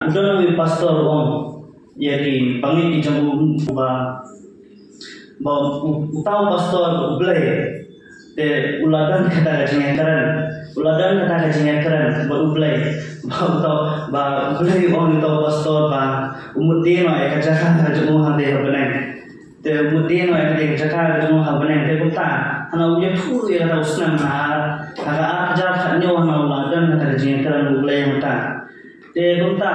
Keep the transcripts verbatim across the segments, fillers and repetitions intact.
U don uwei u pastor u ong ïa ki bangeit ki jong u ba, ba u, uta u pastor U Blei te u la don kata ka jingïakren, u la don kata ka jingïakren bad U Blei, ba uta, ba U Blei u ong ïa uta u pastor ba u mut die noh ïa ka jaka ka jong u hangtei ha bneng. Te u mut die noh ïa kata ka jaka ka jong u ha bneng. Te kumta hana u ïathuh ïa kata u snem, ha ka ar hajar khathynñiew hana u la don kata ka jingïakren U Blei hangta. Te kumta,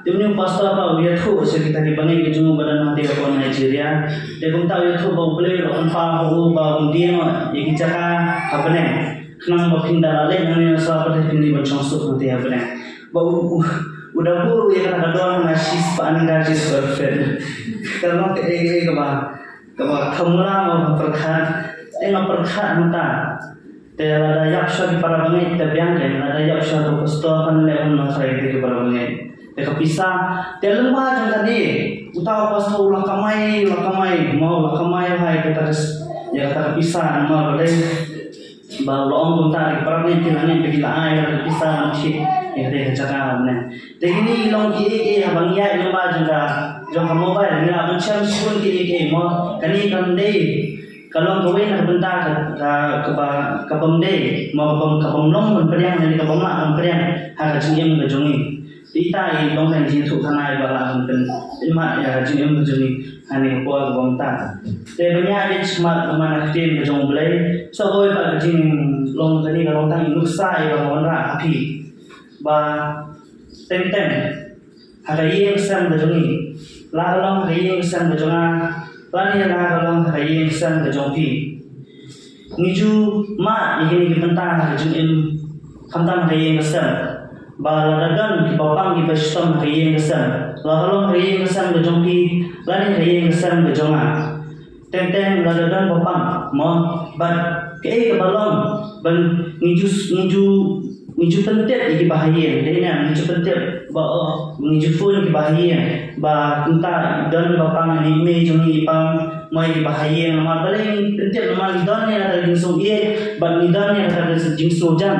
te une u pastor pat u ïathuh sha kita ki bangeit ki jong u ba don hangtei hapoh Nigeria. Te kumta u ïathuh ba U Blei u la pynpaw ha u ba un die noh ïa ki jaka ha bneng, khnang ba phin da la leit nangne na sla pat te phin leit ban shong suk hangtei ha bneng. Ba u, u, u da buh ïa kata ka dor na shispah nangta shi square feet. Ka long kaei kaei kaba, kaba kham lah mo ban pyrkhat. Te nga pyrkhat hangta. Te lada ïap shuwa ki para bangeit te biang, te lada ïap shuwa uto u pastor, phan leh kumno sha kita ki para bangeit. Te ka pisa, te lyngba jong kane, uta u pastor u la kamai, u la kamai, mo, u la kamai bha ïa kata ka s-, ïa kata ka pisa, namar balei ba u la ong kumta, ki para bangeit ki la ngeit ba ki la ai ïa kata ka pisa ban thied ïa kata ka jaka, mo. Te kine ki long kiei kiei haba ngi ïaid lyngba jong ka, jong ka mobile, ngi lah ban shem shibun kiei kiei, mo. Kane kam dei, ka long kawei na ka bynta ka, ka, kaba, ka bym dei, mo, ka bym, ka bym long ban pdiang, lane ka bym lah ban pdiang ha ka jingim ka jong ngi. Te ita i long ka jingïathuhkhana iba lah ban pynïaid ïa ka jingim ka jong ngi ha kane ka por kaba mynta. Te ban ïaid shakhmat, kumne na ka ktien ka jong U Blei, sa kawei pat ka jinglong kane ka long tang i nuksa iba nga wanrah ha phi. Ba teng teng ha ka ïing ka sem ka jong ngi, la ka long ha ka ïing ka sem ka jong nga, lane la ka long ha ka ïing ka sem ka jong phi, ngi ju mad ïa kine ki bynta ha ka jingim, khamtam ha ka ïing ka sem. Ba lada don kiba pang kiba shitom ha ka ïing ka sem, la ka long ha ka ïing ka sem ka jong phi, lane ha ka ïing ka sem ka jong nga, teng teng lada don ba pang, mo, bad kaei kaba long ban ngi ju, ngi ju, ngi ju pyntip ïa kiba ha ïing, dei ne, ngi ju pyntip ba, oh, ngi ju phone ïa kiba ha ïing ba kumta don ba pang, ne i mei jong ngi i pang, mo, ïa kiba ha ïing, namar balei ngi pyntip, namar ngi don ïa kata ka jingsngewsih bad ngi don ïa kata ka jingsngewjan.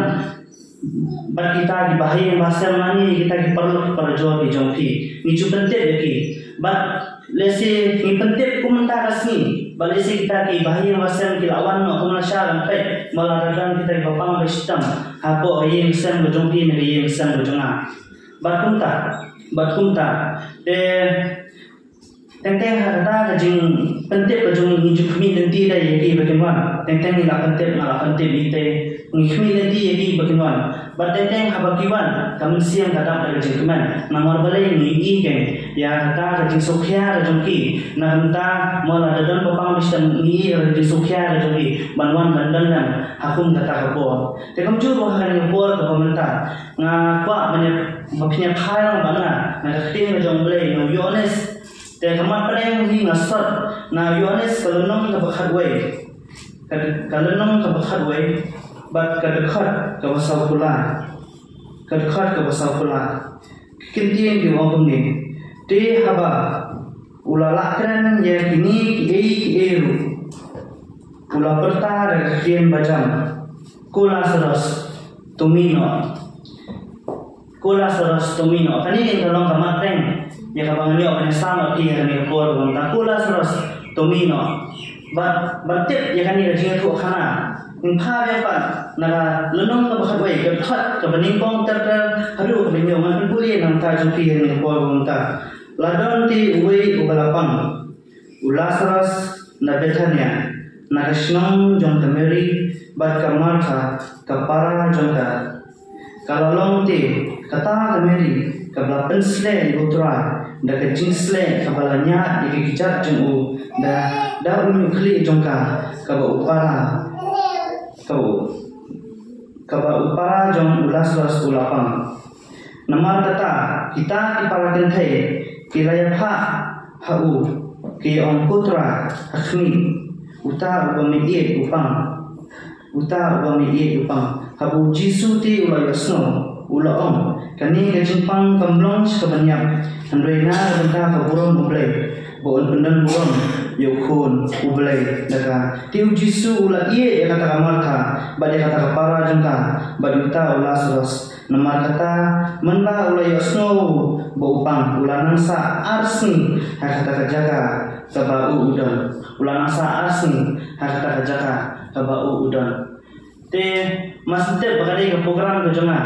Bad kita kiba ha ïing ba ha sem, lane kita ki paralok parajor ki jong phi, ngi ju pyntip ïa ki. Bad lehse ngi pyntip kum mynta ka sngi, bad lehse kita kiba ha ïing ba ha sem ki la wan noh kum lashai ban peit, mo, lada don kita kiba pang ba shitom hapoh ka ïing ka sem ka jong phi ne ka ïing ka sem ka jong nga. Bad kumta, bad kumta, te teng teng ha kata ka jingpyntip ka jong ngi, ngi ju khmih lynti da ïa ki ba kin wan. Teng teng ngi la pyntip, nga la pyntip, ite ngi khmih lynti ïa ki ba kin wan. Bad teng teng haba ki wan, ka mynsiem ka dap da ka jingkmen. Namar balei? Ngi ïohi kein ïa kata ka jingsngewkhia ka jong ki. Na ka bynta, mo, lada don ba pang ba shitom, ngi ïohi ïa ka jingsngewkhia ka jong ki ban wan ban don lem ha kum kata ka por. Te kumjuh ruh ha kane ka por kaba mynta, nga kwah ban ïa, ba phin ïa phai lang bad nga na ka ktien ka jong U Blei na u Ïoannis. Te ka mat pdeng hi nga sot na u Ïoannis ka lynnong kaba khatwei, ka, ka lynnong kaba khatwei bad ka dkhot kaba sawphew lai. Ka dkhot kaba sawphew lai. Ki ktien ki ong kumne: Te haba u la lah kren ïa kine kiei kiei ruh, u la pyrta da ka ktien bajam, "Ko Lasaros, to mih noh. Ko Lasaros, to mih noh." Kane kein ka long ka mat pdeng ïa kaba ngan ïoh ban ïasam ha phi ha kane ka por kaba mynta. "Ko Lasaros, to mih noh." Bad, bad tip ïa kane ka jingïathuhkhana, ngin phah biang pat na ka lynnong kaba khatwei, ka dkhot kaba nyngkong ter ter haduh kaba hynñiew. Ngan pynpule na ka bynta jong phi ha kane ka por kaba mynta. La don te uwei uba la pang, u Lasaros, na Bethania, na ka shnong jong ka Mary bad ka Martha, ka para jong ka. Ka la long te kata ka Mary kaba la pynsleh ïa u Trai da ka jingsleh, kaba la ñiad ïa ki kjat jong u da, da u ñiuhkhlieh jong ka, kaba u para, kaba u, kaba u para jong u Lasaros u la pang. Namar kata, kita ki para kynthei ki la ïaphah ha u, ki ong, "Ko Trai, ha khmih, uta uba me ïeit u pang. Uta uba me ïeit u pang." Haba u Jisu te u la ïohsngew, u la ong, "Kane ka jingpang kam long sha ka ban ïap, hynrei na ka bynta ka burom U Blei, ba un pyndon burom ïa u Khun U Blei da ka." Te u Jisu u la ïeit ïa kata ka Martha bad ïa kata ka para jong ka bad uta u Lasaros. Namar kata, mynba u la ïohsngew ba u pang, u la nang sah ar sngi ha kata ka jaka kaba u u don. U la nang sah ar sngi ha kata ka jaka kaba u u don. Te, ma sngewtip ba ka dei ka program ka jong nga.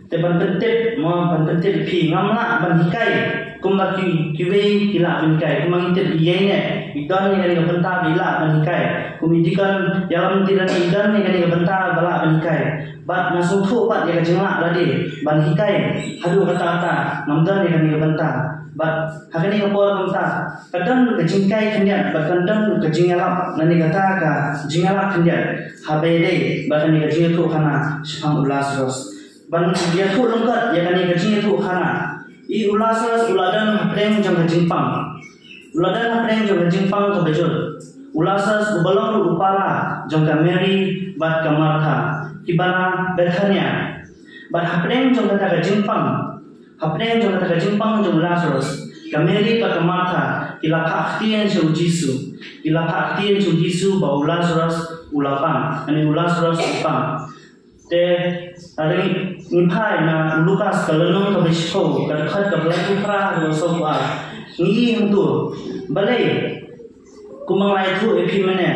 Te ban pyntip, mo, ban pyntip phi, ngam lah ban hikai kumba ki, kiwei ki lah ban hikai. Kumba ngi tip ïa ine, i don ïa kane ka bynta ba i lah ban hikai. Kum i deacon ïalam Tirani, i don ïa kane ka bynta ba lah ban hikai. Bad nga sngewthuh pat ïa ka jinglah lade ban hikai haduh katta katta, ngam don ïa kane ka bynta. Bad ha kane ka por kumta, ka don ka jinghikai khyndiat bad ka don ka jingïalap, lane kata ka jingïalap khyndiat, haba ïadei bad kane ka jingïathuhkhana shaphang u Lazarus. Ban ïathuh lyngkot ïa kane ka jingïathuhkhana, i u Lazarus u la don hapdeng jong ka jingpang. U la don hapdeng jong ka jingpang kaba jur. U Lazarus uba long ruh u para jong ka Mary bad ka Martha, kiba na Bethania. Bad hapdeng jong kata ka jingpang, hapdeng jong kata ka jingpang jong u Lazarus, ka Mary bad ka Martha ki la phah ktien sha u Jisu. Ki la phah ktien sha u Jisu ba u Lazarus u la pang, lane u Lazarus u pang. Te, lada ngi, ngi phai na u Lukas ka lynnong kaba shiphew, ka dkhot kaba laiphew phra haduh sawphew ar. Ngi ïohi hangto, balei, kumba nga la ïathuh ïa phi mynne,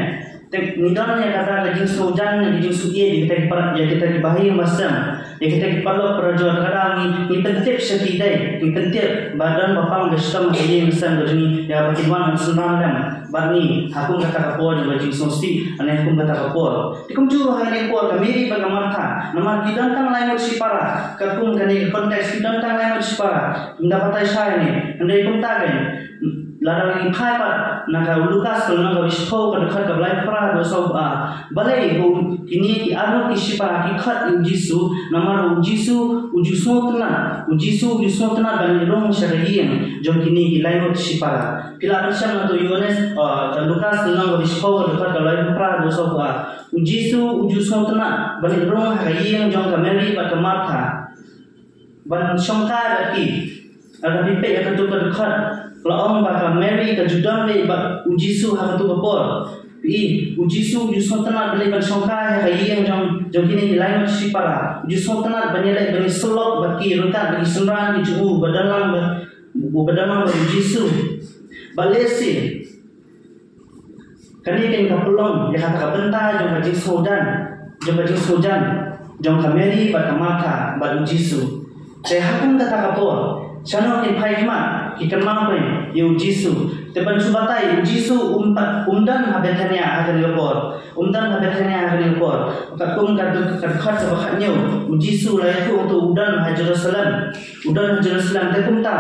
te ngi don ïa kata ka jingsngewjan, ïa ka jingsngewsih ïa kita ki para, ïa kita ki bahaïing bahasem, ïa kita ki paralok parajor, te ka daw ngi, ngi pyntip sha ki dei, ngi pyntip ba don ba pang ba shitom ha ka ïing ka sem ka jong ngi, ïa ba kin wan ban synran lem bad ngi ha kum kata ka por jong ka jingsngewsih, lane ha kum kata ka por. Te kumjuh ha kane ka por ka Mary bad ka Martha, namar ki don tang lai ngut shipara, katkum kane ka context ki don tang lai ngut shipara, kim da batai shai ne, hynrei kumta kein, lada ngi phai pat na ka u Lukas ka lynnong kaba shiphew ka dkhot kaba laiphew phra haduh sawphew ar. Balei ba kine ki arngut ki shipara ki khot ïa u Jisu, namar ba u Jisu u ju sngewtynnat, u Jisu u ju sngewtynnat ban ïarung sha ka ïing jong kine ki lai ngut shipara. Phi lah ban shem na u Ïoannis, uh, ka Lukas lynnong kaba shiphew ka dkhot kaba laiphew phra haduh sawphew ar. U Jisu u ju sngewtynnat ban ïarung ha ka ïing jong ka Mary bad ka Martha, ban shongkai bad ki. Lada phi peit ïa kato ka dkhot, la ong ba ka Mary ka ju don beit bad u Jisu ha kato ka por. Phi, u Jisu u ju sngewtynnat ban leit ban shongkai ha ka ïing jong, jong kine ki lai ngut shipara. U ju sngewtynnat ban ïaleit ban ïasyllok bad ki ryngkat bad ki synran ki jong u ba don lang bad, ba don lang bad u Jisu. Bad lehse kane kein ka pynlong ïa kata ka bynta jong ka jingsngewjan, jong ka jingsngewjan jong ka Mary bad ka Martha bad u Jisu. Te ha kum kata ka por, shano kin phai khmat, ki kynmaw kein ïa u Jisu. Te ban shu batai, u Jisu um pat, um don ha Bethania ha kane ka por. Um don ha Bethania ha kane ka por. Katkum ka dkhot, ka dkhot kaba khathynñiew, u Jisu u la ïathuh hangto u don ha Jerusalem. U don ha Jerusalem, te kumta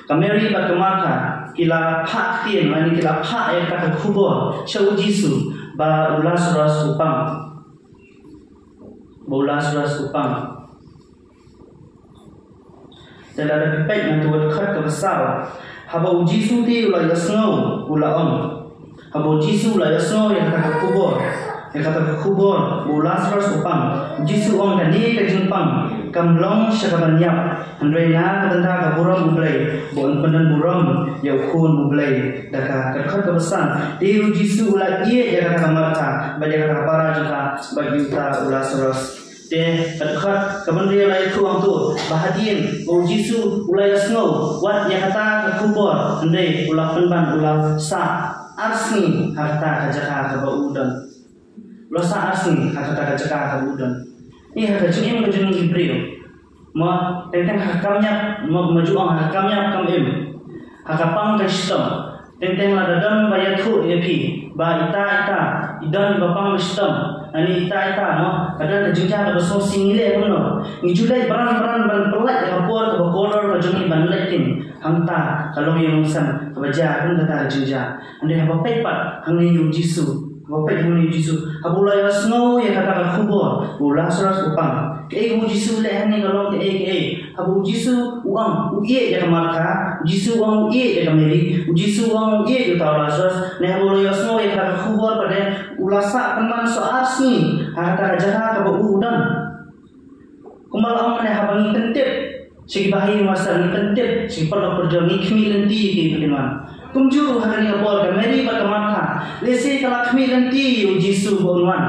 ka Mary bad ka Martha ki la phah ktien, lane ki la phah ïa kata ka khubor sha u Jisu ba u Lazarus u pang. Ba u Lazarus u pang. Te lada phi peit na ka dkhot kaba saw, haba u Jisu te u la ïohsngew, u la ong. Haba u Jisu u la ïohsngew ïa kata ka khubor, ïa kata ka khubor ba u Lazarus u pang, u Jisu u ong, kane ka jingpang kam long sha ka ban ïap, hynrei na ka bynta ka burom U Blei, ba un pyndon burom ïa U Khun U Blei da ka. Ka dkhot kaba san, te u Jisu u la ïeit ïa kata ka Martha bad ïa kata ka para jong ka bad ïa uta u Lazarus. Te ka dkhot kaba hynriew la ïathuh hangto ba hadien ba u Jisu u la ïohsngew wat ïa kata ka khubor, hynrei u la pynban, u la sah ar sngi ha kata ka jaka kaba u don. U la sah ar sngi ha kata ka jaka kaba u don. Ïa, ha ka jingim ka jong ngi ki briew, mo, teng teng ha ka kam ïap, mo, mo ju ong ha ka kam ïap kam im, ha ka pang ka shitom, teng teng lada don ba ïathuh ïa phi ba ita ita i don ba pang ba shitom, lane ita ita, mo, ka don ka jingjia kaba sngewsih, ngi leh kumno? Ngi ju leit bran bran ban pyllait ïa ka por kaba kordor ka jong ngi ban leit ktien. Hangta ka longïing longsem kaba jia kum kata ka jingjia. Hynrei haba peit pat hangne ïa u Jisu, haba peit hangne ïa u Jisu, haba u la ïohsngew ïa kata ka khubor ba u Lazarus u pang, kaei kaba u Jisu u leh hangne ka long kaei kaei? Haba u Jisu u ong u ïeit ïa ka Martha, u Jisu u ong u ïeit ïa ka Mary, u Jisu u ong u ïeit ïa uta u Lazarus, ne haba u la ïohsngew ïa kata ka khubor pat de u la sah pynban sah ar sngi ha kata ka jaka kaba u u don. Kumba la ong mynne, haba ngi pyntip sha ki bahaïing bahasem, ngi pyntip sha ki paralok parajor, ngi khmih lynti ïa ki ba kin wan. Kumjuh ha kane ka por ka Mary bad ka Martha, lehse ka la khmih lynti ïa u Jisu ba un wan.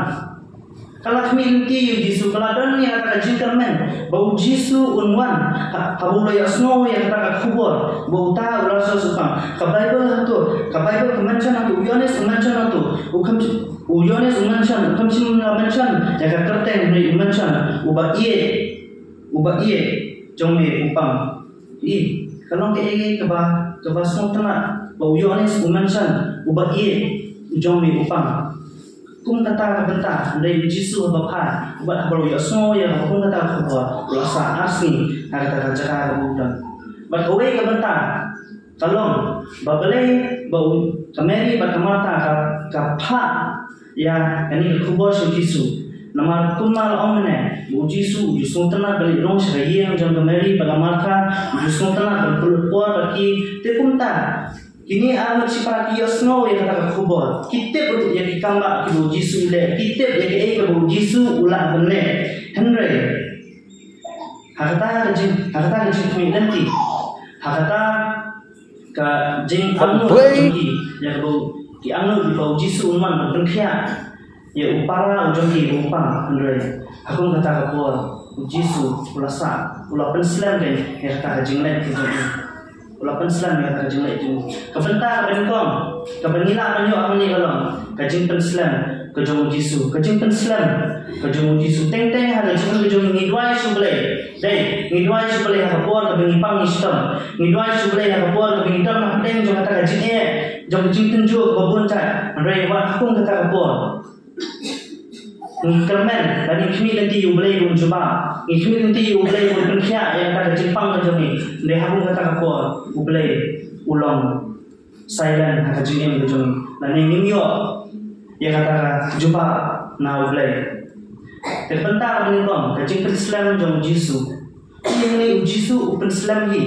Ka la khmih lynti ïa u Jisu, ka la don ïa kata ka jingkyrmen ba u Jisu un wan ha, haba u la ïohsngew ïa kata ka khubor ba uta u Lasarus u pang. Ka Baibl hangto, ka Baibl ka mention hangto, u Ïoannis u mention hangto, u kham, u Ïoannis u mention, u kham shym la mention ïa ka kyrteng, hynrei u mention uba ïeit, uba ïeit jong me u pang. I, ka long kaei kaei kaba, kaba sngewtynnat ba u Ïoannis u mention uba ïeit jong me u pang. Kum kata ka bynta, hynrei u Jisu haba phai, bad haba u ïohsngew ïa kaba kum kata ka khubor, u la sah arsngi ha kata ka jaka kaba u don. Bad kawei ka bynta ka long ba balei ba u, ka Mary bad ka Martha ka, ka phah ïa kane ka khubor sha u Jisu. Namar kumba la ong mynne, ba u Jisu u ju sngewtynnat ban leit rung sha ka ïing jong ka Mary bad ka Martha, u ju sngewtynnat ban pynlut por bad ki. Te kumta kine ar ngut shipara ki ïohsngew ïa kata ka khubor, ki tip ruh ïa ki kam ba kiba u Jisu u leh, ki tip ïa kaei kaba u Jisu u lah ban leh. Hynrei ha kata ka jing, ha kata ka jingkhmih lynti, ha kata ka jingangnud jong ki, ïa kaba ki angnud ba u Jisu un wan ban pynkhiah ïa u para u jong ki ba u pang, hynrei ha kum kata ka por u Jisu u la sah, u la pynslem kein ïa kata ka jingleh ka jong u. U la pynslem ïa kata ka jingleh jong u. Ka bynta kaba nyngkong kaba ngi lah ban ïoh hangne ka long ka jingpynslem ka jong u Jisu, ka jingpynslem ka jong u Jisu. Teng teng ha ka jingim ka jong ngi, ngi duwai sha u Blei. Dei, ngi duwai sha u Blei ha ka por kaba ngi pang ngi shitom. Ngi duwai sha u Blei ha ka por kaba ngi don hapdeng jong kata ka jingeh, jong ka jingtynjuh kaba bun jait. Hynrei wat ha kum kata ka por ngi kyrmen, lane ngi khmih lynti ïa u Blei un jubab. Ngi khmih lynti ïa u Blei un pynkhiah ïa kata ka jingpang ka jong ngi. Hynrei ha kum kata ka por u Blei u long silent ha ka jingim ka jong ngi. Lane ngim ïoh ïa kata ka jubab na u Blei. Te ka bynta kaba nyngkong, ka jingpynslem jong u Jisu. Ïa ngi, u Jisu u pynslem hi.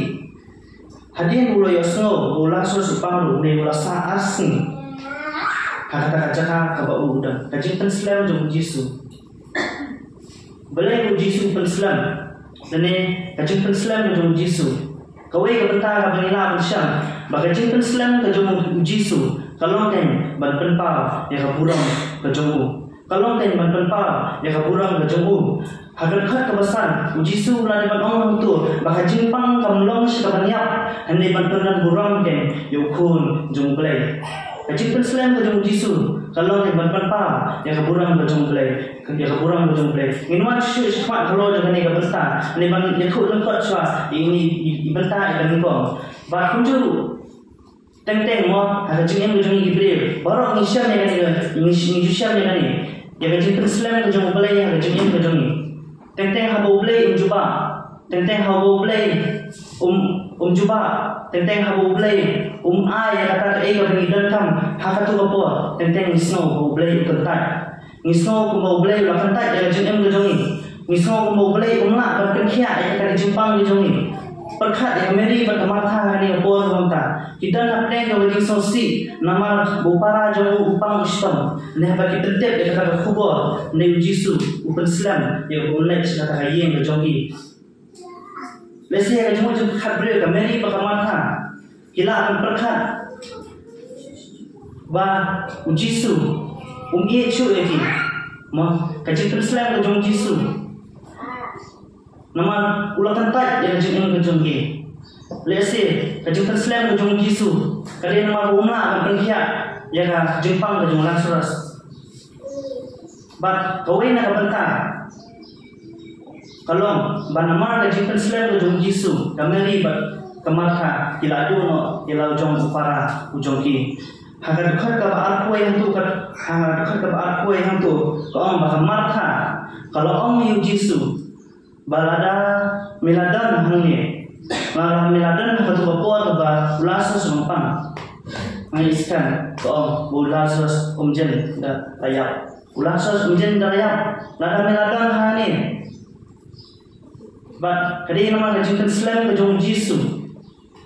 Hadien u la ïohsngew ba u Lasarus u pang ruh, ne u la sah arsngi ha kata ka jaka kaba u don. Ka jingpynslem jong u Jisu. Balei u Jisu u pynslem? Lane ka jingpynslem ka jong u Jisu. Kawei ka bynta kaba ngi lah ban shem ba ka jingpynslem ka jong u Jisu ka long kein ban pynpaw ïa ka burom ka jong u. Ka long kein ban pynpaw ïa ka burom ka jong u. Ha ka dkhot kaba san, u Jisu u la dei ban ong hangto ba ka jingpang kam long sha kaban ïap, hynrei ban pyndon burom kein ïa u Khun jong u Blei. Ka jingpynslem ka jong u Jisu ka long kein ban pynpaw ïa ka burom ka jong u Blei. Ïa ka burom ka jong u Blei. Ngin wan shuh shuh shakhmat halor jong kane ka bynta, hynrei ban ïathuh lyngkot shuwa ïa ine i bynta ïa kane ka. Bad kumjuh ruh, teng teng mo, ha ka jingim ka jong ngi ki briew baroh ngi shem ïa kane, ngi, ngi ju shem ïa kane. Ïa ka jingpynslem ka jong u Blei ha ka jingim ka jong ngi. Teng teng haba u Blei um jubab, teng teng haba u Blei um, um jubab, teng teng haba u Blei um ai ïa kata kaei kaba ngi donkam ha kato ka por, teng teng ngi sngew ba u Blei u kyntait. Ngi sngew kumba u Blei u la kyntait ïa ka jingim ka jong ngi. Ngi sngew kumba u Blei um lah ban pynkhiah ïa kata ka jingpang ka jong ngi. Pyrkhat ïa ka Mary bad ka Martha ha kane ka por mynta. Ki don hapdeng kaba jingsngewsih namar ba u para jong u u pang u shitom. Ne haba ki pyntip ïa kata ka khubor, ne u Jisu u pynslem ïa u, u leit sha kata ka ïing ka jong ki. Lehse ïa ka jingmut jingpyrkhat briew, ka Mary bad ka Martha ki lah ban pyrkhat ba u Jisu um ïeit shuh ïa ki. Mo, ka jingpynslem ka jong u Jisu. Namar u la kyntait ïa ka jingim ka jong ki. Lehse ka jingpynslem ka jong u Jisu ka dei namar ba um lah ban pynkhiah ïa ka jingpang ka jong u Lasarus. Bad kawei na ka bynta ka long ba namar ka jingpynslem ka jong u Jisu, ka Mary bad ka Martha ki la duh noh ïa la u jong u para u jong ki. Ha ka dkhot kaba arphew hangto ka, ha ka dkhot kaba arphew hangto ka ong ba ka Martha ka la ong ïa u Jisu ba lada me la don hangne, lada me la don ha kato ka por kaba u Lasarus u pang, nga ngeit skhem ka ong ba u Lasarus um jin da la ïap. U Lasarus um jin da la ïap lada me la don hangne. Bad ka dei namar ka jingpynslem ka jong u Jisu,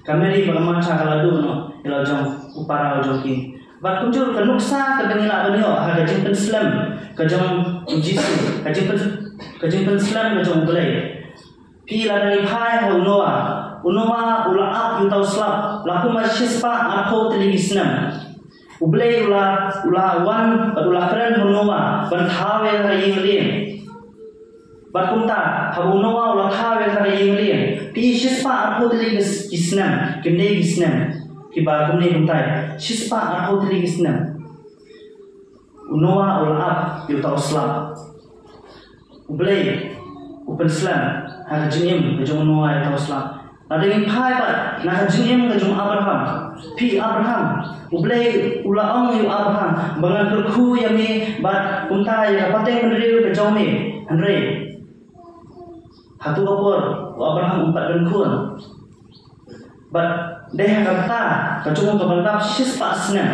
ka Mary bad ka Martha ka la duh noh ïa la u jong u para u jong ki. Bad kumjuh ka nuksa kaba ngi lah ban ïoh ha ka jingpynslem ka jong u Jisu, ka jingpyn, ka jingpynslem ka jong u Blei. Phi, lada ngi phai ha u Noah, u Noah u la ap ïa uta u slap la kumba shispah arphew tylli ki snem. U Blei u la, u la wan bad u la kren ha u Noah ban thaw ïa ka ïing lieng. Bad kumta, haba u Noah u la thaw ïa ka ïing lieng, phi, shispah arphew tylli ki snem, kim dei ki snem kiba kumne kumtai, shispah arphew tylli ki snem, u Noah u la ap ïa uta u slap. U Blei u pynslem ha ka jingim ka jong u Noah ïa uta u slap. Lada ngin phai pat na ka jingim ka jong u Abraham, phi, Abraham, U Blei u la ong ïa u Abraham ba ngan kyrkhu ïa me bad kumta ïa ka pateng bynriew ka jong me. Hynrei hato ka por u Abraham um pat don khun? Bad dei ha ka rta ka jong u kaba la dap shispah snem.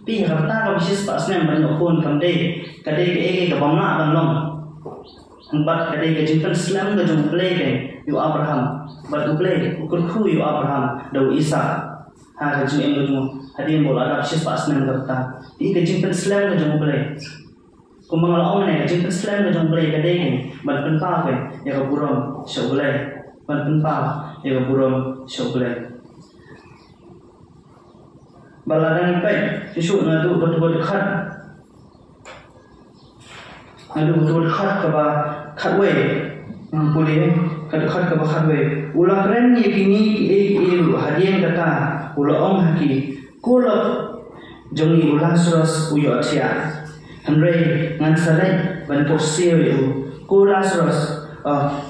Phi, ha ka rta kaba shispah snem ban ïoh khun kam dei, ka dei kaei kaei kaba ym lah ban long. Bad ka dei ka jingpynslem ka jong U Blei ka ïa u Abraham. Bad U Blei u kyrkhu ïa u Abraham da u Isaak ha ka jingim ka jong u hadien ba u la dap shispah snem ka rta. Phi, ka jingpynslem ka jong U Blei. Kumba nga la ong mynne, ka jingpynslem ka jong U Blei ka dei ban pynpaw ïa ka burom sha U Blei. Ban pynpaw ïa ka burom sha U Blei. Ba lada ngi peit shuh shuh naduh ka dkhot khat, naduh ka dkhot khat kaba khatwei, ngan pule, ka dkhot khat kaba khatwei. U la kren ïa kine kiei kiei ruh, hadien kata u la ong ha ki, ko lok jong ngi u Lasarus u ïohthiah. Hynrei ngan sa leit ban kyrsiew ïa u. Ko Lasarus, ah,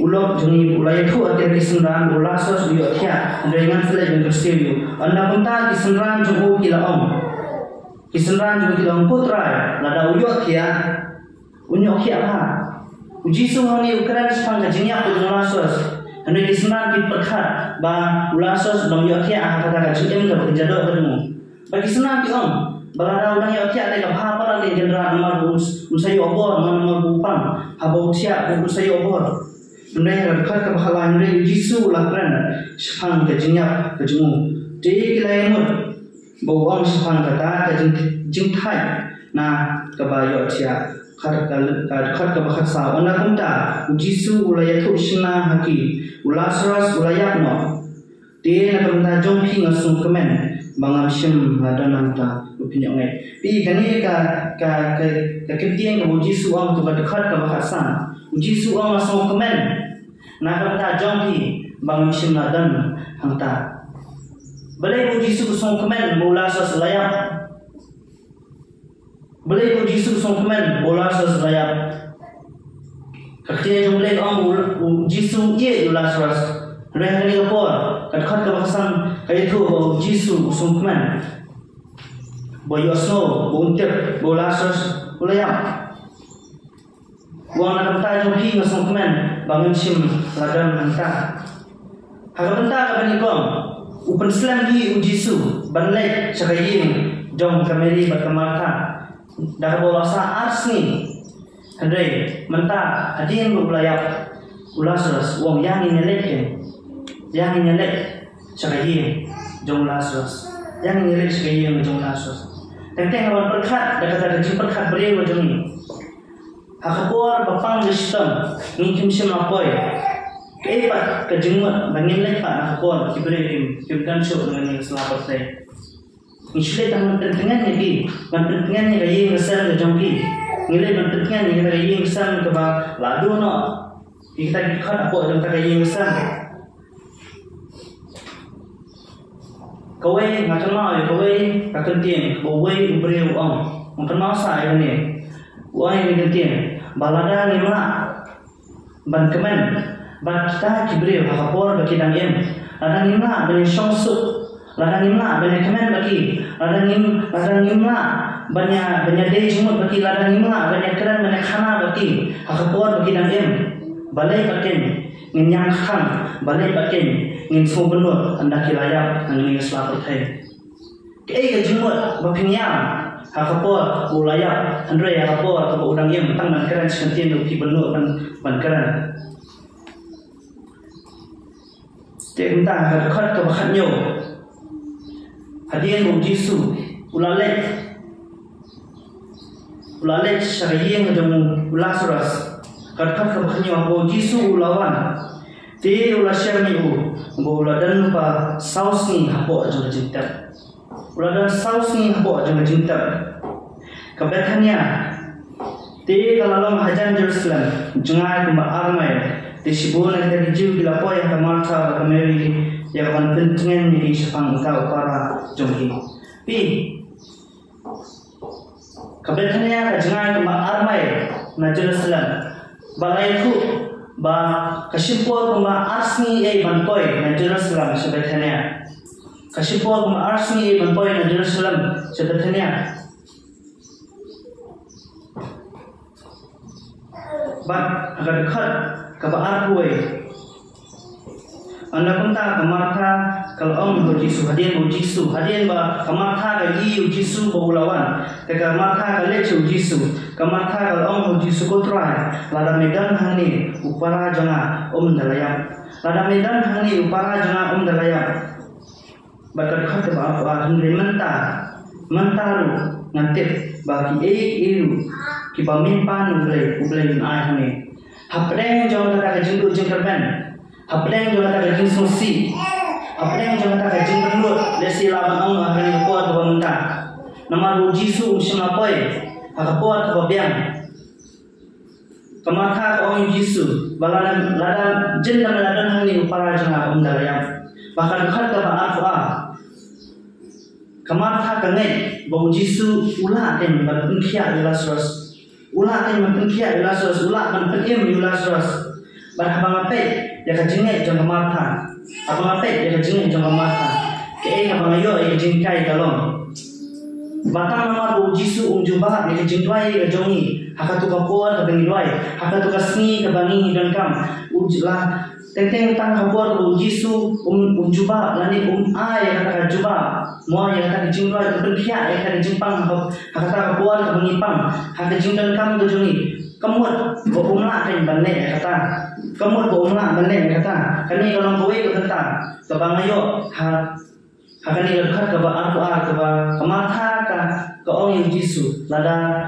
u lok jong ngi u la ïathuh ha ki synran, u Lasarus u ïohthiah. Hynrei ngan sa leit ban kyrsiew ïa u. Ynda kumta ki synran jong u ki la ong. Ki synran jong u ki la ong, ko Trai, lada u ïohthiah, un ïohthiah bha. U Jisu hangne u kren shaphang ka jingïap ka jong u Lasarus. Hynrei ki synran ki pyrkhat ba u Lasarus u dang ïohthiah ha kata ka jingim kaba kynja doh ka jong u. Ba ki synran ki ong ba lada u dang ïohthiah te ka bha palat ïa ka jingïap namar ba un, un sa ïoh bor, namar ba u pang haba u thiah, un sa ïoh bor. Hynrei ha ka dkhot kaba khatlai, hynrei u Jisu u la kren shaphang ka jingïap ka jong u. Te ki la ïamut ba u ong shaphang kata ka jing, jingthait na kaba ïohthiah. Ka, ka, ka dkhot kaba khatsaw, ynda kumta u Jisu u la ïathuh shynna ha ki, u Lasarus u la ïap noh. Te na ka bynta jong phi nga sngewkmen ba ngam shym la don hangta, u pynïoh ngeit. Phi, kane ka, ka, ka, ka ktien kaba u Jisu u ong ha ka dkhot kaba khatsan. U Jisu u ong nga sngewkmen na ka bynta jong phi ba ngam shym la don hangta. Balei u Jisu u sngewkmen ba u Lasarus u la ïap? Balei u Jisu u sngewkmen ba u Lasarus u la ïap? Ka ktien jong U Blei ka ong u, u Jisu u ïeit ïa u Lasarus. Hynrei ha kane ka por, ka dkhot kaba khatsan ka ïathuh ba u Jisu u sngewkmen ba u ïohsngew, ba un tip ba u Lasarus u la ïap. U ong na ka bynta jong phi nga sngewkmen ba ngam shym la don hangta. Ha ka bynta kaba nyngkong, u pynslem hi u Jisu ban leit sha ka ïing jong ka Mari bad ka Martha da kaba u la sah ar sngi. Hynrei mynta hadien ba u la ïap u Lasarus, u ong ïa ngin ïaleit, ïa ngin ïaleit sha ka ïing jong u Lasarus. Ïa ngin ïaleit sha ka ïing jong u Lasarus. Teng teng ban pyrkhat da kata ka jingpyrkhat briew ka jong ngi. Ha ka por ba pang ka shitom, ngi kim shym la poi. Kaei pat ka jingmut ba ngin leit pat ha ka por ba ki briew kim, kim don shuh na kane ka sla pyrthei? Ngi shu leit tang ban pyntngen ïa ki, ban pyntngen ïa ka ïing ka sem ka jong ki. Ngi leit ban pyntngen ïa ka ïing ka sem kaba la duh noh ïa kita ki khot hapoh jong kata ka ïing ka sem. Kawei, nga kynmaw ïa kawei ka kyntien kaba uwei u briew u ong. Nga kynmaw sa ïa kane. U ong ïa kane ka kyntien ba lada ngim lah ban kmen bad kita ki briew ha ka por ba ki dang im, lada ngim lah ban ïashong suk, lada ngim lah ban ïakmen bad ki, lada ngim, lada ngim lah ban ïa, ban ïadei jingmut bad ki, lada ngim lah ban ïakren, ban ïakhana bad ki ha ka por ba ki dang im, balei pat ngin ïam kthang, balei pat ngin sngewbynnud ynda ki la ïap na kane ka sla pyrthei? Kaei ka jingmut ba phin ïam ha ka por ba u la ïap, hynrei ha ka por kaba u dang im, tang ban kren shi kyntien ruh phi bynnud ban, ban kren? Te kumta ha ka dkhot kaba khathynñiew, hadien ba u Jisu u la leit, u la leit sha ka ïing jong u Lasarus, ka dkhot kaba khathynñiew, haba u Jisu u la wan, te u la shem ïa u ba u la don lypa saw sngi hapoh jong ka jingtep. U la don saw sngi hapoh jong ka jingtep. Ka Bethania te ka la long hajan Jerusalem jngai kumba ar mail. Te shibun na kita ki Jiw ki la poi ha ka Martha bad ka Mary ïa ka ban pyntngen ïa ki shaphang uta u para jong ki. Phi, ka Bethania ka jngai kumba ar mail na Jerusalem. Ba la ïathuh ba ka shim por kumba ar sngi ei ban poi na Jerusalem sha Bethania. Ka shim por kumba ar sngi ei ban poi na Jerusalem sha Bethania. Bad ha ka dkhot kaba arphew wei, ynda kumta ka Martha ka la ong ha u Jisu, hadien ba u Jisu, hadien ba ka Martha ka ïohi ïa u Jisu ba u la wan, te ka Martha ka leit sha u Jisu. Ka Martha ka la ong ha u Jisu, ko Trai, lada me don hangne, u para jong nga um da la ïap. Lada me don hangne, u para jong nga um da la ïap. Bad ka dkhot kaba arphew ar, hynrei mynta, mynta ruh nga tip ba kiei kiei ruh kiba me pan, U Blei, U Blei un ai ha me. Hapdeng jong kata ka jingduh jingkyrmen, hapdeng jong kata ka jingsngewsih, hapdeng jong kata ka jingpynlut, lehse lah ban ong ha kane ka por kaba mynta. Namar ba u Jisu um shym la poi ha ka por kaba biang. Ka Martha ka ong ïa u Jisu ba lada, lada jin da me la don hangne, u para jong nga um da la ïap. Bad ka dkhot kaba arphew ar, ka Martha ka ngeit ba u Jisu u lah kein ban pynkhiah ïa u Lasarus. U lah kein ban pynkhiah ïa u Lasarus, u lah ban pynim ïa u Lasarus. Bad haba nga peit ïa ka jingngeit jong ka Martha, haba nga peit ïa ka jingngeit jong ka Martha, kaei kaba nga ïoh ïa ka jinghikai ka long ba tang namar ba u Jisu um jubab ïa ka jingduwai ka jong ngi ha kato ka por kaba ngi duwai, ha kato ka sngi kaba ngi donkam, u ju-, la teng teng tang ha ka por ba u Jisu um, um jubab lane um ai ïa kata ka jubab, mo, ïa kata ka jingduwai, um pynkhiah ïa kata ka jingpang ha, ha kata ka por kaba ngi pang ha ka jingdonkam ka jong ngi. Ka mut ba um lah kein ban leh ïa kata. Ka mut ba um lah ban leh ïa kata. Kane ka long kawei ka bynta kaba nga ïoh ha, ha kane ka dkhot kaba arphew ar, kaba ka Martha ka, ka ong ïa u Jisu, lada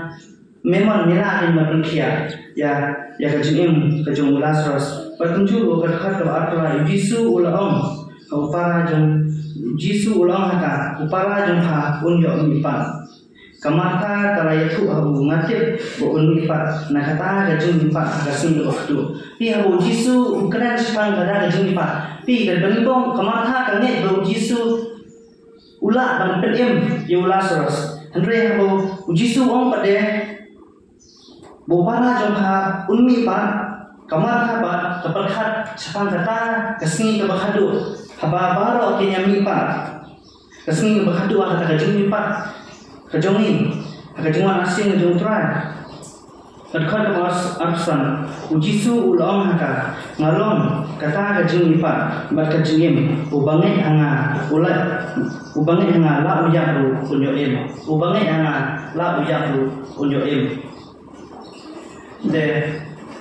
me mon, me lah kein ban pynkhiah ïa, ïa ka jingim ka jong u Lasarus. Bad kumjuh ruh ka dkhot kaba arphew lai, u Jisu u la ong ha u para jong, u Jisu u la ong ha ka, u para jong pha un ïoh mihpat. Ka Martha ka la ïathuh ha u, nga tip ba un mihpat na kata ka jingmihpat ha ka sngi kaba khatduh. Phi, haba u Jisu u kren shaphang kata ka jingmihpat, phi, ka ban nyngkong ka Martha ka ngeit ba u Jisu u lah ban pynim ïa u Lasarus. Hynrei haba u Jisu u ong pat de ba u para jong pha un mihpat, ka Martha pat ka pyrkhat shaphang kata ka sngi kaba khatduh haba baroh kin ïa mihpat. Ka sngi kaba khatduh ha kata ka jingmihpat ka jong ngi, ha ka jingwan arsien ka jong u Trai. Ka dkhot kaba arphew san, u Jisu u la ong ha ka, nga long kata ka jingmihpat bad ka jingim, uba ngeit ha nga u la, uba ngeit ha nga la u ïap ruh un ïoh im. Uba ngeit ha nga la u ïap ruh un ïoh im. Te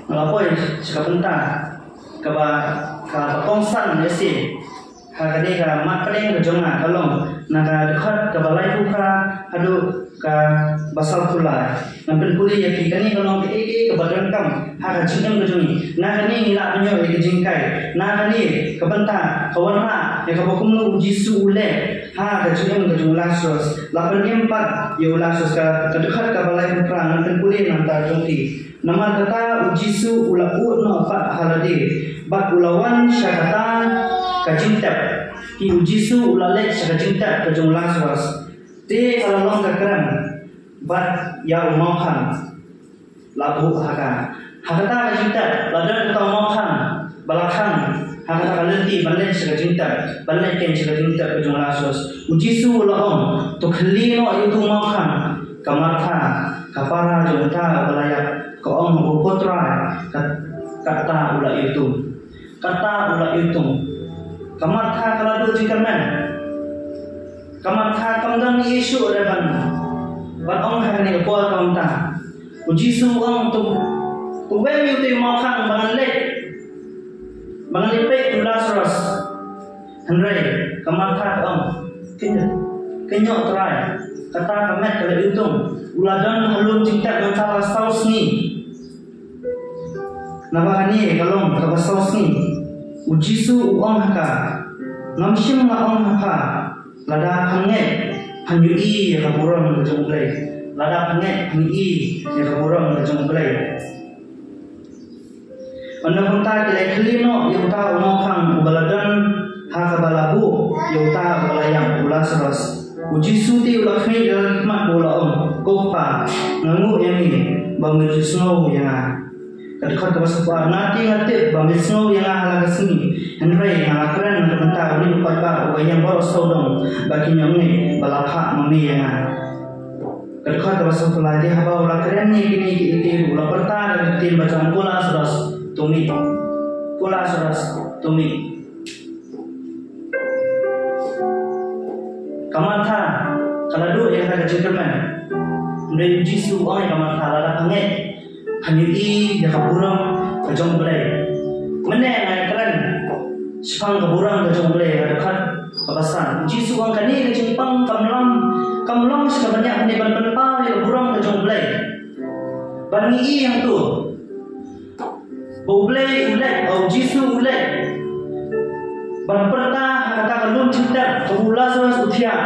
nga la poi sha ka bynta kaba, kaba kongsan ïa shi ha kane ka mat pdeng ka jong nga, ka long na ka dkhot kaba laiphew phra haduh kaba sawphew lai. Ngan pynpule ïa phi, kane ka long kaei kaei kaba donkam ha ka jingim ka jong ngi. Na kane ngi lah ban ïoh ïa ka jinghikai. Na kane ka bynta ka wanrah ïa kaba kumno u Jisu u leh ha ka jingim ka jong u Lasarus. La pynim pat ïa u Lasarus. Ka, ka dkhot kaba laiphew phra, ngan pynpule na ka bynta jong phi. Namar kata u Jisu u la bud noh pat ha lade bad u la wan sha kata ka jingtep. Phi, u Jisu u la leit sha ka jingtep ka jong u Lasarus. Te ka la long ka krem bad ïa u mawkhang la buh ha ka. Ha kata ka jingtep la don uta u mawkhang ba la khang ha kata ka lynti ban leit sha ka jingtep, ban leit kein sha ka jingtep ka jong u Lasarus. U Jisu u la ong, to khyllie noh ïa utu u mawkhang. Ka Martha, ka para jong uta ba la ïap, ka ong, ko Trai, ka, kata u la ïoh tum. Kata u la ïoh tum. Ka Martha ka la duh jingkyrmen. Ka Martha kam don ei shuh re ban, ban ong ha kane ka por ka mynta. U Jisu u ong, to, to weng ïa utu u mawkhang ba ngan leit, ba ngan leit peit u Lasarus. Hynrei ka Martha ka ong, kynjoh, kynjoh Trai, kata ka met ka la ïoh tum. U la don ha lum jingtep mynta la saw sngi. Naba kane ka long kaba saw sngi. U Jisu u ong ha ka, ngam shym la ong ha pha, lada phan ngeit, Phan ïohi ïa ka burom ka jong U Blei. Lada phan ngeit, phan ïohi ïa ka burom ka jong U Blei. Ynda kumta ki la khlieh noh ïa uta u nongkhang uba la don ha kaba la buh ïa uta uba la ïap, u Lasarus. U Jisu te u la khmih da la ki khmat bad u la ong, "Ko Kpa, nga nguh ïa me ba me ju sngew ïa nga." Ka dkhot kaba sawphew ar, "Nga te nga tip ba me sngew ïa nga ha la ka sngi, hynrei nga la kren na ka bynta une u paidbah uba ïeng baroh sawdong ba kin ïoh ngeit ba la phah ma me ïa nga." Ka dkhot kaba sawphew lai, te haba u la kren ïa kine kiei kiei ruh, u la pyrta da ka ktien ba jan, "Ko Lasarus, to mih. Ko Lasarus, to mih." Ka Martha ka la duh ïa kata ka jingkyrmen. Hynrei u Jisu u ong ïa ka Martha, "Lada pha ngeit, phan ïohi ïa ka burom ka jong U Blei." Mynne nga kren shaphang ka burom ka jong U Blei, ka dkhot kaba san. U Jisu u ong kane ka jingpang kam long, kam long sha ka bynta ne ban pynpaw ïa ka burom ka jong U Blei. Ban ngi i hangto ba U Blei u leit, ba U Jisu u leit ban pyrta ha kata ka lum jingtep kaba u Lasarus u thiah,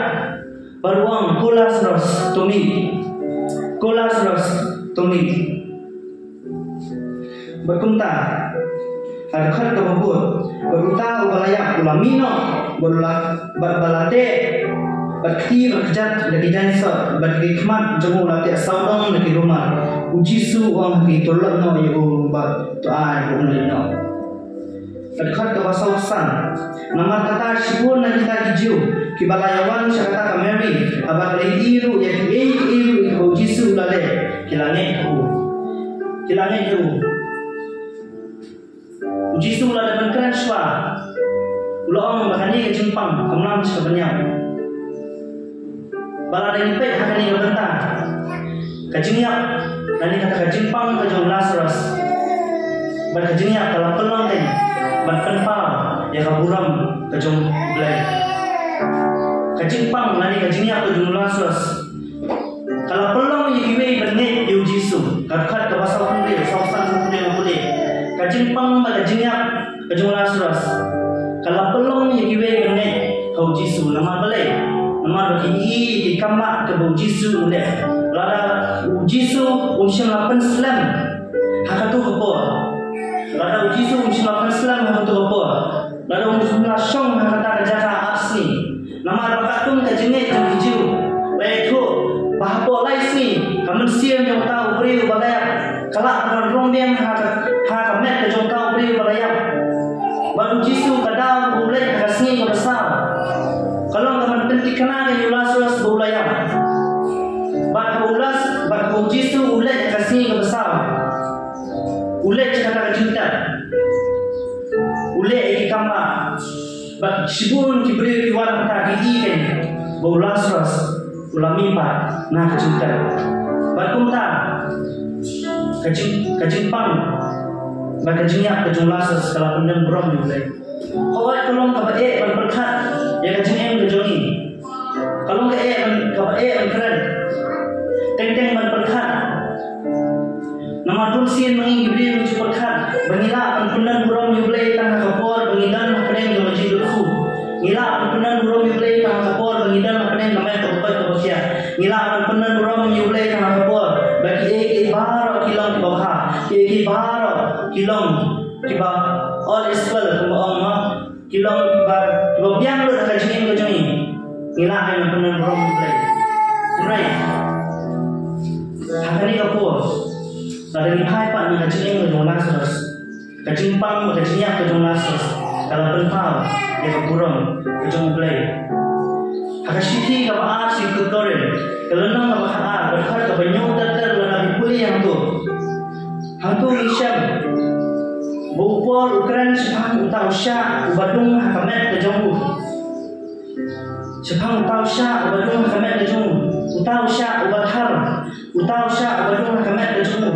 bad u ong, "Ko Lasarus, to mih. Ko Lasarus, to mih." Bad kumta, ha ka dkhot kaba kut, bad uta uba la ïap u la mih noh, bad u la, bad ba la teh, bad kti bad kjat da ki jaiñsot, bad ki khmat jong u la teh sawdong da ki rumal. U Jisu u ong ha ki, "To lait noh ïa u bad to ai ba un leit noh." Ka dkhot kaba sawphew san. Namar kata shibun na kita ki Jiw kiba la ïawan sha kata ka Mary, haba ki la ïohi ruh ïa kiei kiei ruh ïa kaba u Jisu u la leh, ki la ngeit ha u. Ki la ngeit ha u. U Jisu u la dep ban kren shuwa. U la ong ba kane ka jingpang kam long sha ka ban ïap. Ba lada ngi peit ha kane ka bynta, ka jingïap lane kata ka jingpang ka jong u Lasarus bad ka jingïap ka la pynlong dei ban pynpaw ïa ka burom ka jong U Blei. Ka jingpang lane ka jingïap ka jong u Lasarus ka la pynlong ïa kiwei ban ngeit ïa u Jisu. Ka dkhot kaba sawphew hynriew, sawphew san, sawphew hynriew ka pule, ka jingpang bad ka jingïap ka jong u Lasarus ka la pynlong ïa kiwei ban ngeit ha u Jisu. Namar balei? Namar ba ki i ïa ki kam ba kaba u Jisu u leh. Lada u Jisu um shym la pynslem ha kato ka por, lada u Jisu um shym la pynslem ha kato ka por, lada um shym la shong ha kata ka jaka ar sngi, namar ba katkum ka jingngeit jong ki Jiw la ïathuh ba hapoh lai sngi ka mynsiem jong uta u briew uba la ïap ka lah ban rung biang ha ka, ha ka met ka jong uta u briew uba la ïap. Bad u Jisu ka daw ba u leit ha ka sngi kaba saw ka long ka ban pynthikna ïa u Lasarus ba u la ïap. Bad u Las-, bad u Jisu u leit ha ka sngi kaba saw. U leit sha kata ka jingtep. U leh ïa ki kam ba, bad shibun ki briew ki wan ha kata ki i kein ba u Lasarus u la mih pat na ka jingtep. Bad kumta ka jing, ka jingpang bad ka jingïap ka jong u Lasarus ka la pyndon burom ïa U Blei. Hooid, ka long kaba eh ban pyrkhat ïa ka jingim ka jong ngi. Ka long kaba eh ban, kaba eh ban kren. Teng teng ban pyrkhat. Namar bun sien ma ngi ki briew ngi ju pyrkhat ba ngi lah ban pyndon burom ïa U Blei tang ha ka por ba ngi don hapdeng jong ka jingkyrkhu. Ngi lah ban pyndon burom ïa U Blei tang ha ka por ba ngi don hapdeng ka met kaba koit kaba khiah. Ngi lah ban pyndon burom ïa U Blei tang ha ka por ba kiei kiei baroh ki long kiba bha, kiei kiei baroh ki long kiba all is well, kumba ong, mo. Ki long kiba, kiba biang lut ha ka jingim ka jong ngi. Ngi lah ban pyndon burom ïa U Blei. Hynrei ha kane ka por, lada ngi phai pat na ka jingim ka jong u Lasarus, ka jingpang bad ka jingïap ka jong u Lasarus ka la pynpaw ïa ka burom ka jong U Blei. Ha ka shithi kaba ar sha ki Korinth, ka lynnong kaba khatar, ka dkhot kaba hynñiew ter ter, lada phi pule ïa kato, hangto ngi shem ba u Paul u kren shaphang uta u shah uba dung ha ka met ka jong u. Shaphang uta u shah uba dung ha ka met ka jong u. Uta u shah uba thar. Uta u shah uba dung ha ka met ka jong u.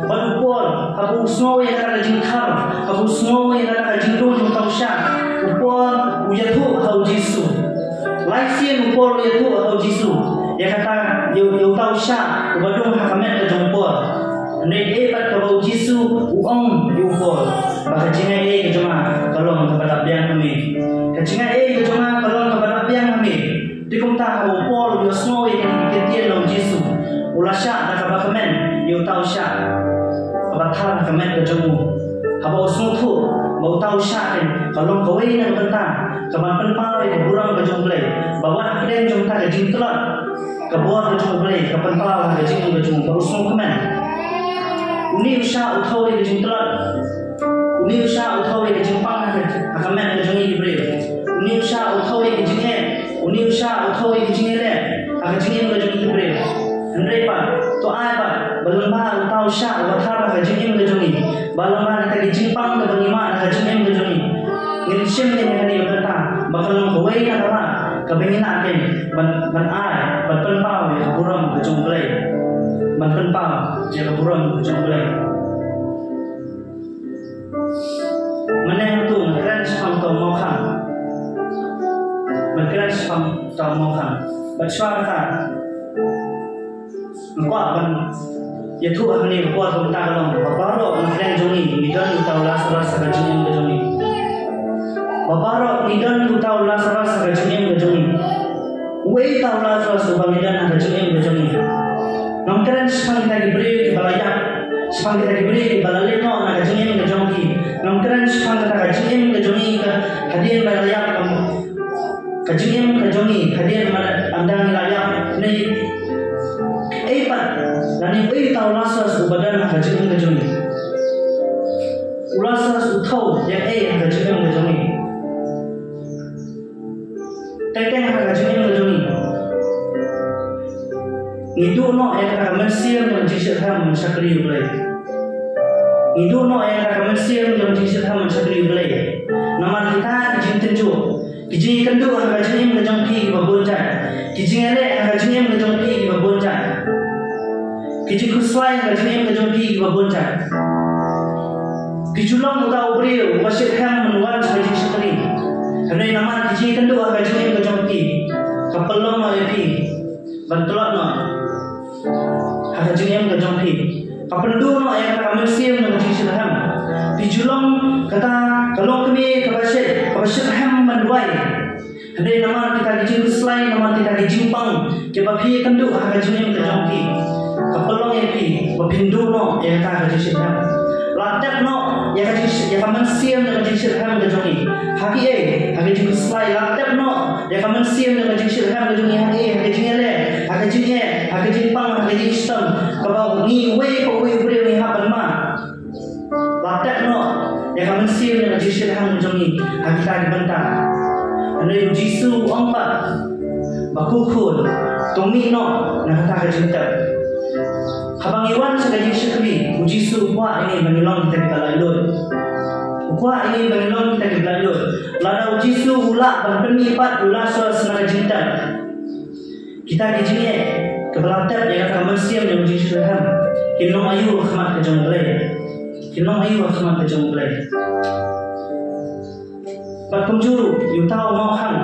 Bad u Paul, haba u sngew ïa kata ka jingthar, haba u sngew ïa kata ka jingdung jong uta u shah, u Paul u ïathuh ha u Jisu. Lai sien u Paul u ïathuh ha u Jisu ïa kata, ïa, ïa uta u shah uba dung ha ka met ka jong u Paul. Hynrei dei pat kaba u Jisu u ong ïa u Paul ba ka jingai ei ka jong nga ka long kaba dap biang ha me. Ka jingai ei ka jong nga ka long kaba dap biang ha me. Te kumta haba u Paul u U la shah da kaba kmen ïa uta u shah kaba thar ha ka met ka jong u, haba u sngewthuh ba uta u shah ka long kawei na ka bynta kaban pynpaw ïa ka burom ka jong U Blei, ba wat hapdeng jong kata ka jingtlot, ka bor ka jong U Blei ka pynpaw ha ka jingim ka jong u, ba u sngewkmen. Une u shah u thew ïa ka jingtlot, une u shah u thew ïa ka jingpang ha ka, ha ka met ka jong ngi ki briew. Une u shah u thew ïa ka jingeh, une u shah u thew ïa ka jingeh leh ha ka jingim ka jong ngi ki briew. Hynrei pat, to ai pat ba lyngba uta u shah uba thar ha ka jingim ka jong ngi, ba lyngba kita ki jingpang kaba ngi mad ha ka jingim ka jong ngi, ngin shim ïa kane ka bynta ba kan long kawei na ka lad kaba ngi nah kem ban, ban ai, ban pynpaw ïa ka burom ka jong U Blei, ban pynpaw ïa ka burom ka jong U Blei. Mynne hangto ngan kren shaphang uta u mawkhang. Ngan kren shaphang uta u mawkhang. Bad shuwa kata, nga kwah ban ïathuh ha kane ka por, kumta ka long ba baroh na pdeng jong ngi ngi don uta u Lasarus ha ka jingim ka jong ngi. Ba baroh ngi don uta u Lasarus ha ka jingim ka jong ngi. Uei uta u Lasarus uba ngi don ha ka jingim ka jong ngi? Ngam kren shaphang kita ki briew kiba la ïap, shaphang kita ki briew kiba la leit noh na ka jingim ka jong ki. Ngam kren shaphang kata ka jingim ka jong ngi ka hadien ba la ïap, ka jingim ka jong ngi hadien ba la, ynda ngi la ïap. Hynrei ei pat, lane uei uta u Lasarus uba don ha ka jingim ka jong ngi? U Lasarus u thew ïa ei ha ka jingim ka jong ngi? Teng teng ha ka jingim ka jong ngi, ngi duh noh ïa kata ka mynsiem jong ka jingshitrhem ban shakri U Blei. Ngi duh noh ïa kata ka mynsiem jong ka jingshitrhem ban shakri U Blei. Namar kita ki jingtynjuh, ki jingïakynduh ha ka jingim ka jong phi kiba bun jait, ki jingïaleh ha ka jingim ka jong phi kiba bun jait, ki jingkhuslai ha ka jingim ka jong phi kiba bun jait. Phi ju long uta u briew uba shitrhem ban wan sha ka jingshakri. Hynrei namar ki jingïakynduh ha ka jingim ka jong phi, ka pynlong noh ïa phi ban tlot noh ha ka jingim ka jong phi. Ka pynduh noh ïa ka mynsiem jong ka jingshitrhem. Phi ju long kata ka longkmie kaba shit, kaba shitrhem ban duwai. Hynrei namar kita ki jingkhuslai, namar kita ki jingpang kiba phi ïakynduh ha ka jingim ka jong phi, ka pynlong ïa phi ba phin duh noh ïa kata ka jingshitrhem. La tep noh ïa ka jingsh-, ïa ka mynsiem jong ka jingshitrhem ka jong ngi. Ha kiei? Ha ka jingkhuslai. La tep noh ïa ka mynsiem jong ka jingshitrhem ka jong ngi. Ha kiei? Ha ka jingïaleh, ha ka jingeh, ha ka jingpang, ha ka jingshitom, kaba ngi uwei pa uwei u briew ngi hap ban mad. La tep noh ïa ka mynsiem jong ka jingshitrhem jong ngi ha kita ki bynta. Hynrei U Jisu u ong pat ba, ko khun, to mih noh na kata ka jingtep. Haba ngi wan sha ka jingshakri, U Jisu u kwah ïa ngi ba ngin long kita kiba laitluid. U kwah ïa ngi ba ngin long kita kiba laitluid. Lada U Jisu u lah ban pynmih pat u Lasarus na ka jingtep, kita ki jingeh kiba la tep ïa kata ka mynsiem jong ka jingshitrhem kin long aïu ha khmat ka jong U Blei? Kin long aïu ha khmat ka jong U Blei? Bad kumjuh ruh ïa uta u mawkhang.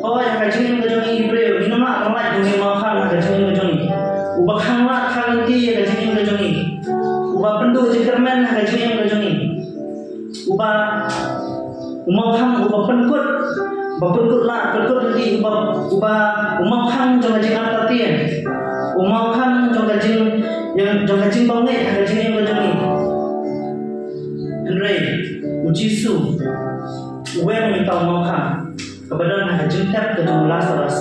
Hooid, ha ka jingim ka jong ngi ki briew, ngim lah ban lait kum u mawkhang ha ka jingim ka jong ngi. Uba khanglad khanglynti ha ka jingim ka jong ngi. Uba pynduh jingkyrmen ha ka jingim ka jong ngi. Uba, u mawkhang uba pynkut, uba pynkut lad, pynkut lynti, uba, uba, u mawkhang jong ka jingartatien, u mawkhang jong ka jing, jong, jong ka jingbymngeit ha ka jingim ka jong ngi. Hynrei U Jisu u ïeng ïa uta u mawkhang kaba don ha ka jingtep ka jong u Lasarus.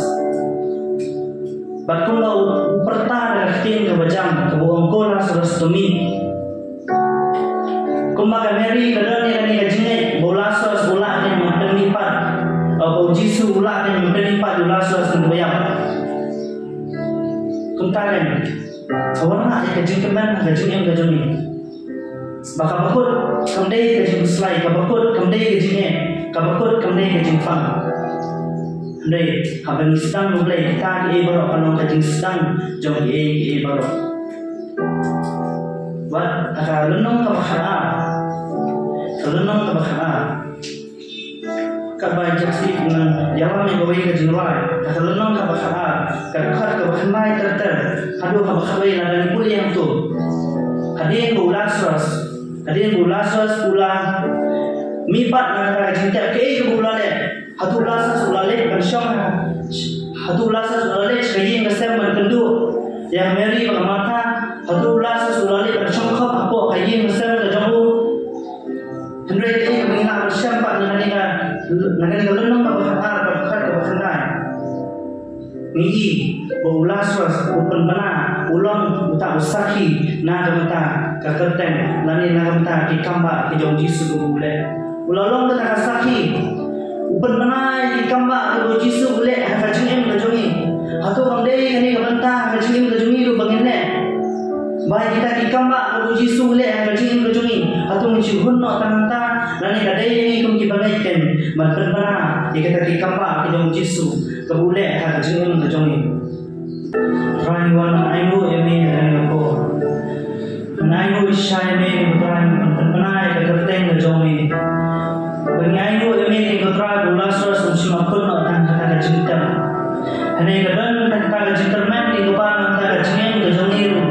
Bad kumba u, u pyrta da ka ktien kaba jam kaba u ong, ko Lasarus, to mih. Kumba ka Mary ka don ïa kane ka jingngeit ba u Lasarus u lah ban pynmih pat, ba u Jisu u lah ban pynmih pat u Lasarus na kiba ïap. Kumta ruh, ka wanrah ïa ka jingkmen ha ka jingim ka jong ngi. Ba kaba kut kam dei ka jingkhuslai, kaba kut kam dei ka jingeh, kaba kut kam dei ka jingpang. Hynrei haba ngi sdang ïa U Blei, kita kiei baroh kan long ka jingsdang jong kiei kiei baroh. Bad ha ka lynnong kaba khatar, ka lynnong kaba khatar, katba i Jackson u ïalam ïa kawei ka jingrwai, ha ka lynnong kaba khatar, ka dkhot kaba khyndai ter ter haduh kaba khatwei, lada ngi pule hangto, hadien ba u Lasarus, hadien ba u Lasarus u la mih pat na kata ka jingtep, kaei kaba u la leh? Hato u Lasarus u la leit ban shong ha, hato u Lasarus u la leit sha ka ïing ka sem ban kynduh? Ïa Mary bad ka Martha, hato u Lasarus u la leit ban shongkhop hapoh ka ïing ka sem ka jong u? Hynrei kaei kaba ngi lah ban shem pat na kane ka, na kane ka lynnong kaba khatar bad kaba khatkhyndai. Ngi i ba u Lasarus u pynbna, u long uta u sakhi na ka bynta ka kyrteng lane na ka bynta ki kambah ki jong u Jisu kaba u leh. U la long kata ka sakhi. U pynbna ïa ki kambah kaba u Jisu u leh ha ka jingim ka jong ngi. Hato kam dei kane ka bynta ha ka jingim ka jong ngi ruh ba ngin leh? Ba ïa kita ki kambah kaba u Jisu u leh ha ka jingim ka jong ngi, hato ngin shu hun noh tang hangta, lane ka dei ïa ngi kum ki bangeit kein ban pynbna ïa kita ki kambah ki jong u Jisu kaba u leh ha ka jingim ka jong ngi? Trai, ngi wan ban ainguh ïa me ha kane ka por. Ban ainguh shisha ïa me, ko Trai, ban pynbna ïa ka kyrteng ka jong me. Ba ngi ainguh ïa me, ko Trai, ba u Lasarus um shym la kut noh tang ha kata ka jingtep. Hynrei ka don kata ka jingtyrmen, ko Pa, na kata ka jingim ka jong ngi ruh.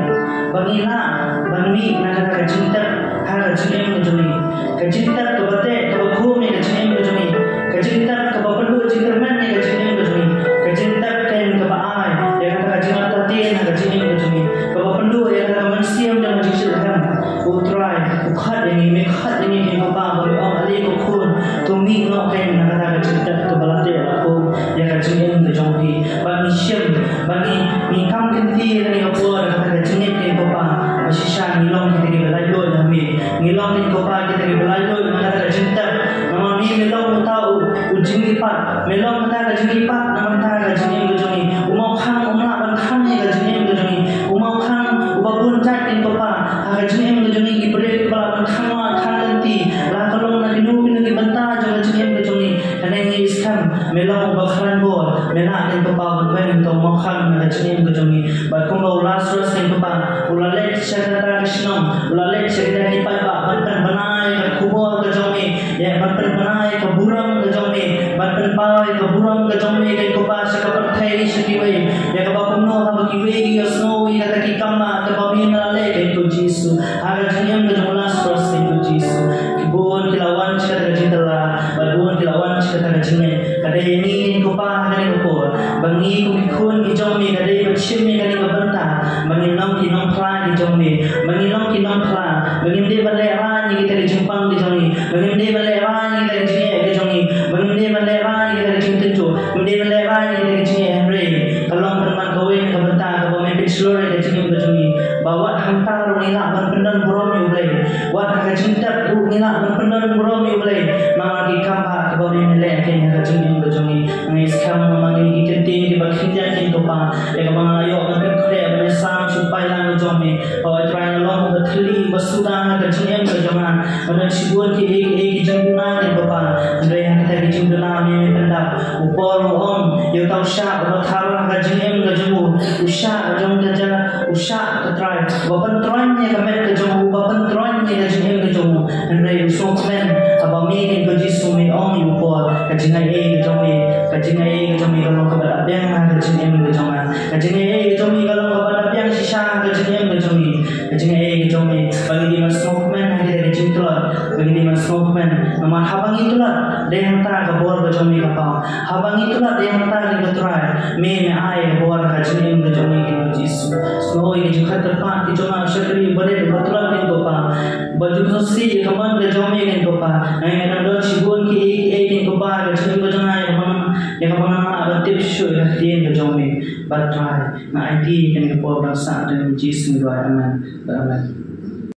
Ba ngi lah ban mih na kata ka jingtep ha ka jingim ka jong ngi. Ka jingtep kaba teh kaba khum ïa ka jingim ka jong ngi. Ka jingtep kaba pynduh jingkyrmen ïa ka jingim ka jong ngi. Ka jingtep kein kaba ai ïa kata ka jingartatien ha ka jingim ka jong ngi, kaba pynduh ïa kata ka mynsiem jong ka jingshitrhem. Ko Trai, u khot ïa ngi, me khot ïa ngi, ko Pa, ba me ong, ale ko khun, to mih noh kein na kata ka jingtep kaba la teh la khum ïa ka jingim ka jong phi. Ba ngi shim, ba ngi, ngi kam lynti ha kane ka por ha kata ka jingngeit, ko Pa, ba shisha ngi long kita kiba laitluid ha me. Ngi long, ko Pa, kita kiba laitluid na kata ka jingtep. Namar me, me long uta u, u jingmihpat. Me long uta ka jingmihpat na ka bynta ka jingim ka jong ngi. U mawkhang um lah ban khang ïa ka jingim ka jong ngi. U mawkhang uba bun jait, ko Pa, ha ka jingim ka jong ngi, ki briew kiba lah ban khang lad khang lynti, la ka long na kino kino ki bynta jong ka jingim ka jong ngi. Hynrei ngi ïohsngew me long uba khlaiñ bor, me lah, ko Pa, ban weng ïa uta u mawkhang na ka jingim ka jong ngi. Bad kumba u Lasarus, ko Pa, u la leit sha kata ka shnong, u la leit sha kita ki paidbah ban pynbna ïa ka khubor ka jong me, ïa ban pynbna ïa ka burom ka jong me, ban pynpaw ïa ka burom ka jong me, ko Pa, sha ka pyrthei, sha kiwei, ïa kaba kumno haba kiwei ki ïohsngew ïa kata ki kambah kaba me me la leh, ko Jisu, ha ka jingim ka jong u Lasarus, ko Jisu. Ki bun ki la wan sha kata ka jingkylla, bad bun ki la wan sha kata ka jingngeit. Ka dei ïa ngi, ko Pa, ha kane ka por, ba ngi kum ki khun ki jong me, ka dei ban shim ïa kane ka bynta, ba ngin long ki nongphla ki jong me, ba ngin long ki nongphla, ba ngim dei ban lehraiñ ïa kita ki jingpang ki jong ngi, ba ngim dei ban lehraiñ ïa kita ki jingeh ki jong ngi, ba ngim dei ban lehraiñ ïa kita ki jingtynjuh, ba ngim dei ban lehraiñ ïa kita ki jingeh, hynrei ka long pynban kawei na ka bynta kaba me pynshlur ïa ka jingim ka jong ngi, ba wat hangta ruh ngi lah ban pyndon burom ïa U Blei. Wat ha ka jingtep ruh ngi lah ban pyndon burom ïa U Blei namar ki kambah kiba me me leh ha ka jingim ka jong ngi. Nga ïohsngew ma ngi ki ktien kiba khyndiat, ko Pa, ïa kaba nga la ïoh ban pynkhreh ban ïasam sha u paidlang ka jong me. Hooid Trai, nga long uba thylli uba suda ha ka jingim ka jong nga. Nga don shibun kiei kiei ki jingduna, ko Pa. Hynrei ha kita ki jingduna me me pyndap. U Paul u ong ïa uta u shah uba thar ha ka jingim ka jong u, u shah jong ka jaka, u shah, ko Trai, uba pyntroiñ ïa ka met ka jong u, uba pyntroiñ ïa ka jingim ka jong u. Hynrei u sngewkmen haba me, ko Jisu, me ong ïa u Paul, ka jingai ei ka jong me, ka jingai ei ka jong me ka long kaba da biang ha ka jingim ka jong nga. Ka jingai ei ka jong me ka long kaba da biang shisha ha ka jingim ka jong me. Ka jingai ei ka jong me, ba ngin ïa sngewkmen ha kita ki jingtlot, ba ngin ïa sngewkmen. Namar haba ngi tlot, dei hangta ka bor ka jong me ka paw. Haba ngi tlot, dei hangta, ko Trai, me me ai ka bor ha ka jingim ka jong me, ko Jisu. Sngewbha ïa ki jingkhat kyrpad ki jong nga, u shakri barit uba tlot, ko Pa, ba ju sngewsih ïa ka mon ka jong me, ko Pa. Nga ïa nga don shibun kiei kiei, ko Pa, ka jingim ka jong nga, ïa kaba nga, ïa kaba nga lah ban tip shuh ïa ka ktien ka jong me. Bad Trai, nga aiti ïa kane ka por ba sah ha ka kyrteng Jisu ngi duwai. Amen. Amen.